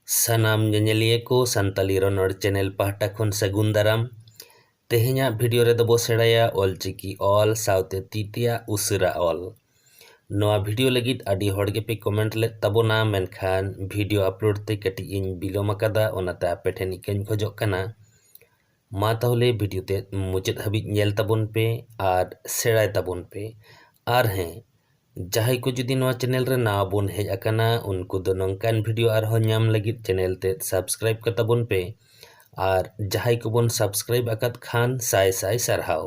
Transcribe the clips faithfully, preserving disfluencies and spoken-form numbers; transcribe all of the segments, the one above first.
ᱥᱟᱱᱟᱢ ᱧᱮᱧᱮᱞᱤᱭᱟᱹ ᱠᱚ ᱥᱟᱱᱛᱟᱞᱤ ᱨᱚᱱᱚᱲ ᱪᱮᱱᱮᱞ ᱯᱟᱦᱴᱟ ᱠᱷᱚᱱ ᱥᱟᱹᱜᱩᱱ ᱫᱟᱨᱟᱢ᱾ ᱛᱮᱦᱮᱧᱟᱜ ᱵᱷᱤᱰᱤᱭᱳ ᱨᱮᱫᱚ ᱵᱚ ᱥᱮᱬᱟᱭᱟ ᱚᱞᱪᱤᱠᱤ ᱚᱞ ᱥᱟᱶᱛᱮ ᱛᱤᱛᱮᱭᱟᱜ ᱩᱥᱟᱹᱨᱟ ᱚᱞ᱾ ᱱᱚᱣᱟ ᱵᱷᱤᱰᱤᱭᱳ ᱞᱟᱹᱜᱤᱫ ᱟᱹᱰᱤ ᱦᱚᱲ ᱜᱮᱯᱮ ᱠᱚᱢᱮᱱᱴ ᱞᱮᱫ ᱛᱟᱵᱚᱱᱟ, ᱢᱮᱱᱠᱷᱟᱱ ᱵᱷᱤᱰᱤᱭᱳ ᱟᱯᱞᱳᱰ ᱛᱮ ᱠᱟᱹᱴᱤᱡ ᱤᱧ ᱵᱤᱞᱚᱢ ᱟᱠᱟᱫᱟ, ᱚᱱᱟᱛᱮ ᱟᱯᱮ ᱴᱷᱮᱱ ᱤᱠᱟᱹᱧ ᱠᱷᱚᱡᱚᱜ ᱠᱟᱱᱟ᱾ ᱢᱟ ᱛᱟᱦᱚᱞᱮ ᱵᱷᱤᱰᱤᱭᱳ ᱛᱮ ᱢᱩᱪᱟᱹᱫ ᱦᱟᱹᱵᱤᱡ ᱧᱮᱞ ᱛᱟᱵᱚᱱ ᱯᱮ ᱟᱨ ᱥᱮᱬᱟᱭ ᱛᱟᱵᱚᱱ ᱯᱮ᱾ ᱟᱨ ᱦᱮᱸ, ᱡᱟᱦᱟᱸᱭ ᱠᱚ ᱡᱩᱫᱤ ᱱᱚᱣᱟ ᱪᱮᱱᱮᱞ ᱨᱮ ᱱᱟᱣᱟ ᱵᱚᱱ ᱦᱮᱡ ᱟᱠᱟᱱᱟ, ᱩᱱᱠᱩ ᱫᱚ ᱱᱚᱝᱠᱟᱱ ᱵᱷᱤᱰᱤᱭᱳ ᱟᱨᱦᱚᱸ ᱧᱟᱢ ᱞᱟᱹᱜᱤᱫ ᱪᱮᱱᱮᱞ ᱛᱮ ᱥᱟᱵᱥᱠᱨᱟᱭᱤᱵ ᱠᱟᱛᱟ ᱵᱚᱱ ᱯᱮ᱾ ᱟᱨ ᱡᱟᱦᱟᱸᱭ ᱠᱚᱵᱚᱱ ᱥᱟᱵᱥᱠᱨᱟᱭᱤᱵ ᱟᱠᱟᱫ ᱠᱷᱟᱱ, ᱥᱟᱭ ᱥᱟᱭ ᱥᱟᱨᱦᱟᱣ᱾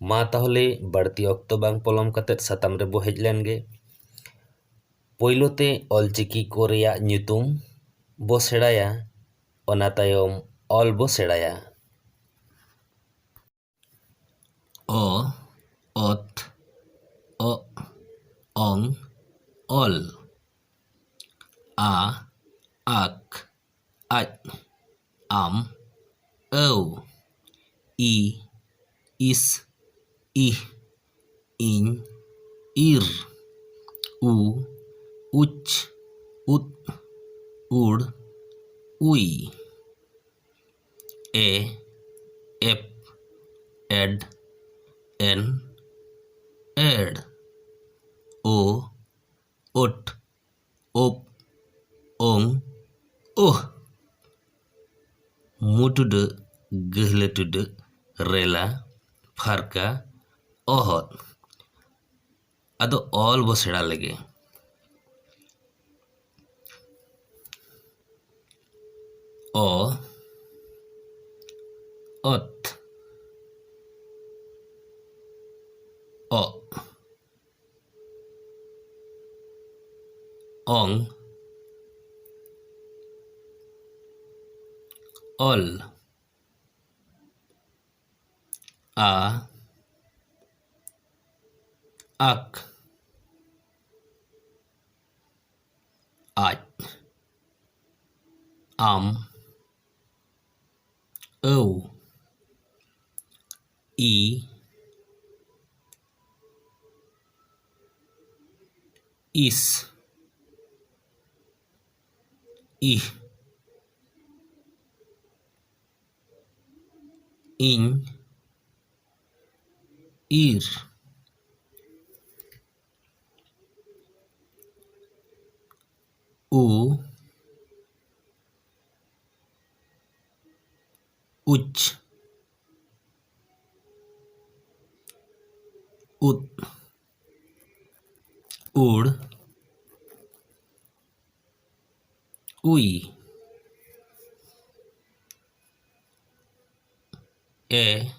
ᱢᱟ ᱛᱟᱦᱚᱞᱮ ᱵᱟᱹᱲᱛᱤ ᱚᱠᱛᱚ ᱵᱟᱝ ᱯᱚᱞᱚᱢ ᱠᱟᱛᱮᱫ ᱥᱟᱛᱟᱢ ᱨᱮᱵᱚ ᱦᱮᱡ ᱞᱮᱱ ᱜᱮ᱾ ᱯᱳᱭᱞᱳ ᱛᱮ ᱚᱞᱪᱤᱠᱤ ᱠᱚ ᱨᱮᱭᱟᱜ ᱧᱩᱛᱩᱢ ᱵᱚ ᱥᱮᱬᱟᱭᱟ, ᱚᱱᱟ ᱛᱟᱭᱚᱢ ᱚᱞ ᱵᱚ ᱥᱮᱬᱟᱭᱟ᱾ ᱚ, ᱚᱛ, ᱚᱜ, ᱚᱝ, ᱚᱞ᱾ ᱟ, ᱟᱠ, ᱟᱡ, ᱟᱢ, ᱟᱹᱣ᱾ ᱤ, ᱤᱥ, ᱤᱦ, ᱤᱧ, ᱤᱨ᱾ ᱩ, ᱩᱪ, ᱩᱫ, ᱩᱲ, ᱩᱭ᱾ ᱮ, ᱮᱯ, ᱮᱰ, ᱮᱱ, ᱮᱲ᱾ ᱳ, ᱳᱴ, ᱳᱯ, ᱳᱝ, ᱳᱦ᱾ ᱢᱩ ᱴᱩᱰᱟᱹᱜ, ᱜᱟᱹᱦᱞᱟᱹ ᱴᱩᱰᱟᱹᱜ, ᱨᱮᱞᱟ, ᱯᱷᱟᱨᱠᱟ, ᱚᱦᱚᱫ᱾ ᱟᱫᱚ ᱚᱞ ᱵᱚ ᱥᱮᱬᱟ ᱞᱮᱜᱮ᱾ ᱚ, ᱚᱛ, ᱚᱜ, ᱚᱝ, ᱚᱞ᱾ ᱟ, ᱟᱠ, ᱟᱡ, ᱟᱢ, ᱟᱹᱣ, ᱤ, ᱤᱥ, ᱤᱦ, ᱤᱧ, ᱤᱨ, ᱩ, ᱩᱪ, ᱩᱫ, ᱩᱲ, ᱩᱭ, ᱮ,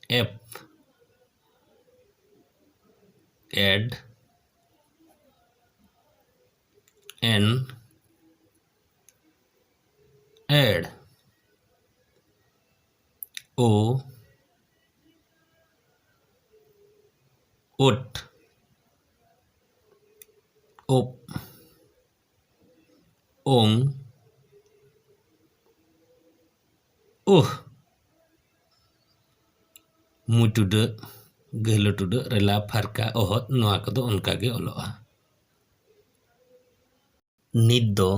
ᱮᱯ, ᱮᱰ, ᱮᱱ, ᱮᱲ, ᱳ, ᱳᱴ, ᱳᱯ, ᱳᱝ, ᱩᱦ᱾ ᱢᱩ ᱴᱩᱰᱟᱹᱜ, ᱜᱟᱹᱦᱞᱟᱹ ᱴᱩᱰᱟᱹᱜ, ᱨᱮᱞᱟ, ᱯᱷᱟᱨᱠᱟ, ᱚᱦᱚᱫ, ᱱᱚᱣᱟ ᱠᱚᱫᱚ ᱚᱱᱠᱟ ᱜᱮ ᱚᱞᱚᱜᱼᱟ᱾ ᱱᱤᱛ ᱫᱚ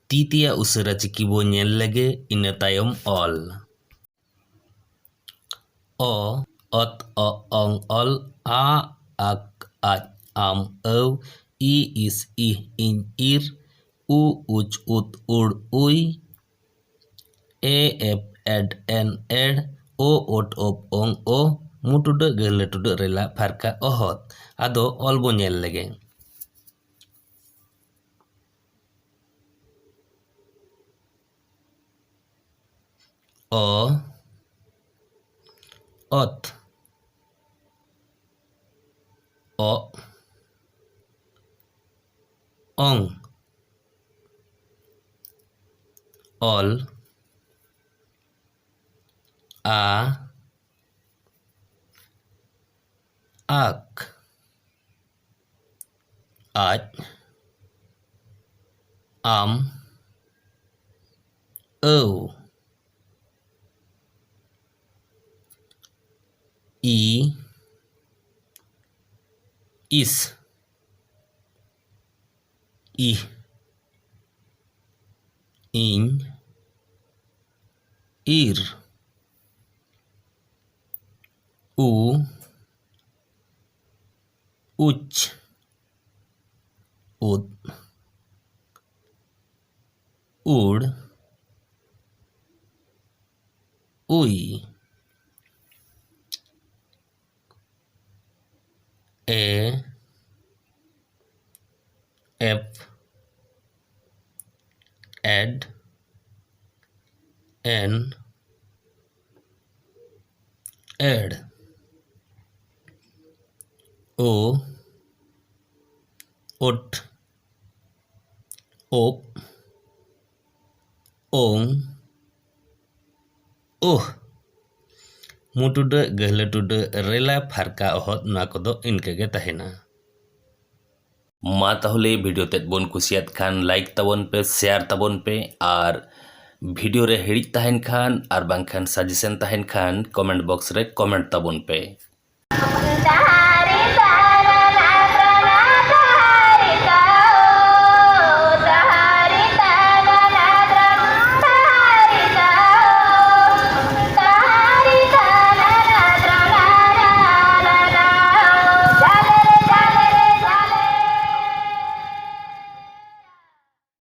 ᱛᱤ ᱛᱮᱭᱟᱜ ᱩᱥᱟᱹᱨᱟ ᱪᱤᱠᱤ ᱵᱚ ᱧᱮᱞ ᱞᱮᱜᱮ, ᱤᱱᱟᱹ ᱛᱟᱭᱚᱢ ᱚᱞ᱾ ᱚ, ᱚᱛ, ᱚ, ᱚᱝ, ᱚᱞ, ᱟ, ᱟᱠ, ᱟᱡ, ᱟᱢ, ᱟᱹᱣ, ᱤ, ᱤᱥ, ᱤᱦ, ᱤᱧ, ᱤᱨ, ᱩ, ᱩᱪ, ᱩᱫ, ᱩᱲ, ᱩᱭ, ᱮ, ᱮᱯ, ᱮᱰ, ᱮᱱ, ᱮᱲ, ᱳ, ᱳᱴ, ᱳᱯ, ᱳᱝ, ᱳ, ᱢᱩ ᱴᱩᱰᱟᱹᱜ, ᱜᱟᱹᱦᱞᱟᱹ ᱴᱩᱰᱟᱹᱜ, ᱨᱮᱞᱟ, ᱯᱷᱟᱨᱠᱟ, ᱚᱦᱚᱫ᱾ ᱟᱫᱚ ᱚᱞ ᱵᱚ ᱧᱮᱞ ᱞᱮᱜᱮ᱾ ᱚ, ᱚᱛ, ᱚᱜ, ᱚᱝ, ᱚᱞ, ᱟ, ᱟᱠ, ᱟᱡ, ᱟᱢ, ᱟᱹᱣ, ᱤ, ᱤᱥ, ᱤᱦ, ᱤᱧ, ᱤᱨ, ᱩ, ᱩᱪ, ᱩᱫ, ᱩᱲ, ᱩᱭ, ᱮ, ᱮᱯ, ᱮᱰ, ᱮᱱ, ᱮᱲ, ᱳ, ᱳᱴ, ᱳᱯ, ᱳᱝ, ᱳᱦ᱾ ᱢᱩ ᱴᱩᱰᱟᱹᱜ, ᱜᱟᱹᱦᱞᱟᱹ ᱴᱩᱰᱟᱹᱜ, ᱨᱮᱞᱟ ᱯᱷᱟᱨᱠᱟ ᱚᱦᱚᱫ, ᱱᱚᱣᱟ ᱠᱚᱫᱚ ᱤᱱᱠᱟᱹ ᱜᱮ ᱛᱟᱦᱮᱱᱟ᱾ ᱢᱟ ᱛᱟᱦᱚᱞᱮ ᱵᱷᱤᱰᱤᱭᱳ ᱛᱮᱫ ᱵᱚᱱ ᱠᱩᱥᱤᱭᱟᱫ ᱠᱷᱟᱱ ᱞᱟᱭᱤᱠ ᱛᱟᱵᱚᱱ ᱯᱮ, ᱥᱮᱭᱟᱨ ᱛᱟᱵᱚᱱ ᱯᱮ, ᱟᱨ ᱵᱷᱤᱰᱤᱭᱳ ᱨᱮ ᱦᱤᱲᱤᱡ ᱛᱟᱦᱮᱱ ᱠᱷᱟᱱ ᱟᱨ ᱵᱟᱝᱠᱷᱟᱱ ᱥᱟᱡᱮᱥᱚᱱ ᱛᱟᱦᱮᱱ ᱠᱷᱟᱱ ᱠᱚᱢᱮᱱᱴ ᱵᱚᱠᱥ ᱨᱮ ᱠᱚᱢᱮᱱᱴ ᱛᱟᱵᱚᱱ ᱯᱮ᱾